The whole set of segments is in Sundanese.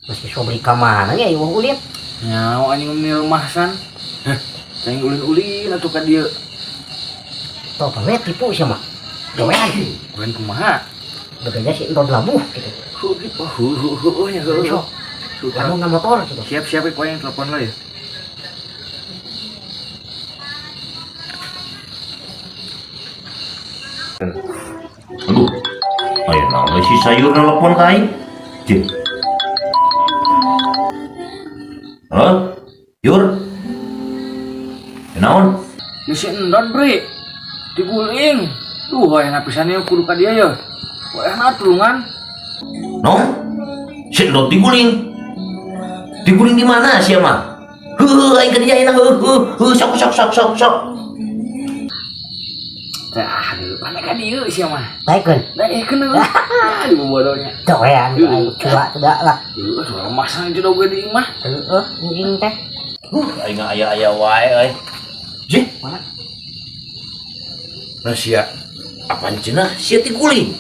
Terus si Sobri ka mana nya ieu ulin? Nyawa anjing meni lemasan. Heh, cing ulin-ulin atuh ka dieu. Tau we tipu sia mah. Gawean. Gawean kumaha? Bekerja si Endod labuh gitu. Heuh, heuh, heuh, heuh, nya heuh. Sok. Lalu na motor gitu. Siap-siap ku aing telepon lah ya. Aduh, ayo naon si sayur nelpon ka aing? Cih. Halo? Yur? Naon? Di si Endod, Bre. Diguling. Duh, wayahna pisan ieu kudu ka dieu ye. Wayahna tulungan. No? Si Endod diguling. Diguling di mana sia mah? Heuh, aing ka dieu ayeuna heuh heuh heuh sok sok sok sok sok. Tah, aduh, mana ka dieu sia mah? Baikkeun. Daekeun heuh. Aduh, bodohnya. Gawean aing cua tidak lah. Heuh, lemasan itu oge di imah. Heeh, anjing teh. Aing aya-aya wae euy. Jih, Mana? Nah sia apaan cenah sia tiguling.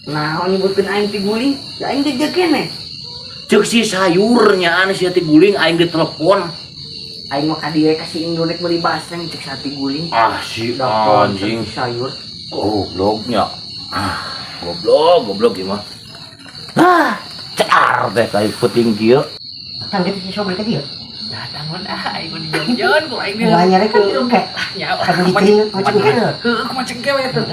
Nah, nyebutkeun aing tiguling, da aing jejeg keneh. Ceuk si sayurnya anu sia tiguling aing ditelepon. Aing mah ka dieu ka si Indonek meuli basreng cek sati guling. Ah si anjing. Sayur. Gobloknya. Ah, goblok, goblok ieu mah. Ah, cear teh kai peuting kieu. Datang gitu si Sobri ka dieu. Datang mun ah aing mah dijauh-jauhan ku aing Mulai nyari ke oke. Nyawa. Kadu diteling ku cengke. Heuh, kumaha cengke we teh.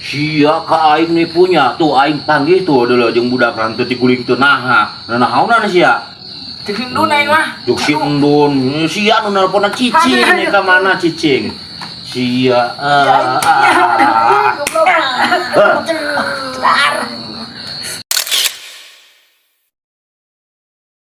Sia ka aing nipunya tuh aing panggih tuh adalah jeung budak ranteu tiguling teu naha. Nah nahaonan sia? Cek si Endun aing mah. Cek si Endun, sia nu nelponan cicing nih ka mana cicing? Sia.